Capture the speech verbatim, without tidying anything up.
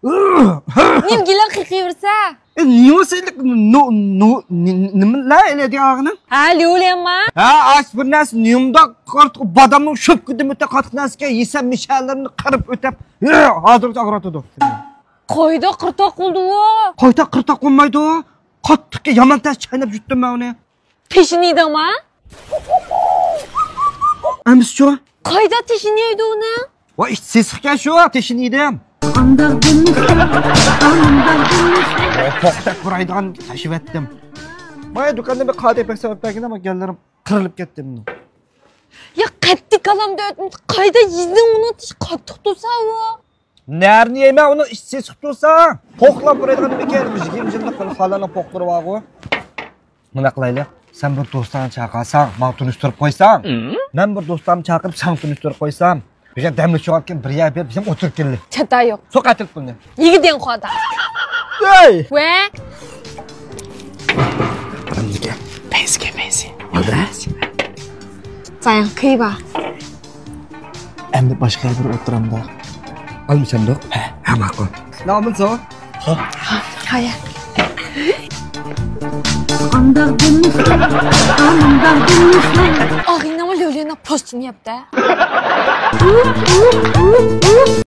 نېمە گېلىڭ قېقىۋېرىسە؟ ئە، نېمە سېلىق، نو-، نو-، نې-، نېمىلەر ئېلەيدىغىنىڭ؟ ھە، ليۇليەنما؟ ھە، ئاش بىر نەرسە، نېمىداق قارتۇق بادامنىڭ شۆپكىدىن ئۆتە قاتتىق نەرسىكەن، يېسەم مىشەلىرىنى قىرىپ ئۆتەپ، ھە، ھازىرغىچە ئاغرىتىدۇ. قايدا قىرتاق بولدىغۇ؟ قايتا قىرتاق بولمايدۇ. قاتتىقكە يامان تەس چايناپ يۇتتۇم مەن ئۇنى. تېشىنى يېدىڭما؟ ئەمىسىچۇ؟ قايدا تېشىنى يەيدۇ ئۇنى؟ ۋاي، ئىچ سېسىقكەن شۇ، تېشىنى يېدىم. ئانداق دېمىسە، ئانداق دېمىسە. ۋاي، پوختەك پۇرايدىغان تاشىۋەتتىم. مايا دۇكاندا بىر قادەي پەك سېلىپ بەرگىن، ئەمما گەللىرىم قىرىلىپ كەتتى مېنىڭ. يا، قەتتىي كالام دۆت، قايدا يېدىڭ ئۇنى؟ تېشى قاتتىق تۇرسا ئۇ. نەرىنى يەيمەن، ئۇنىڭ ئىچى سېسىق تۇرسا. پوقلاپ بۇرىدىغان نېمىكەن، يىگىرمە يىللىق خالانىڭ پوقلىرى بارغۇ. مۇنداق قىلايلى، سەن بىر دوستلارنى چاقىرساڭ، ماڭا تونۇشتۇرۇپ قويساڭ، مەن بىر دوستلارنى چاقىرىپ، ساڭا تونۇشتۇرۇپ قويسام، بىر يەردە دەم ئېلىشىۋالىپ، بىر يەر بېرىپ، بىزەم ئولتۇرۇپ كېلەيلى. چاتاق يوق. سوق ئەتىلىپ پۇلنى. يىگىت دېڭ خۇادا. ۋەي! ۋە! ئادامدىكى پەيزىگە پەيزى. ئالدىراش. 咱可以吧？ ئەمدى باشقا يەردە ئولتۇرامدا. ئالمىشامدۇق؟ ھە. ھە، ماقۇل. نامىزۇ؟ ھە. ھايا. ئانداق دېمىسە، ئانداق دېمىسە. ئاغىنىڭمۇ لۆلۆنە پوستىنى يەپتە.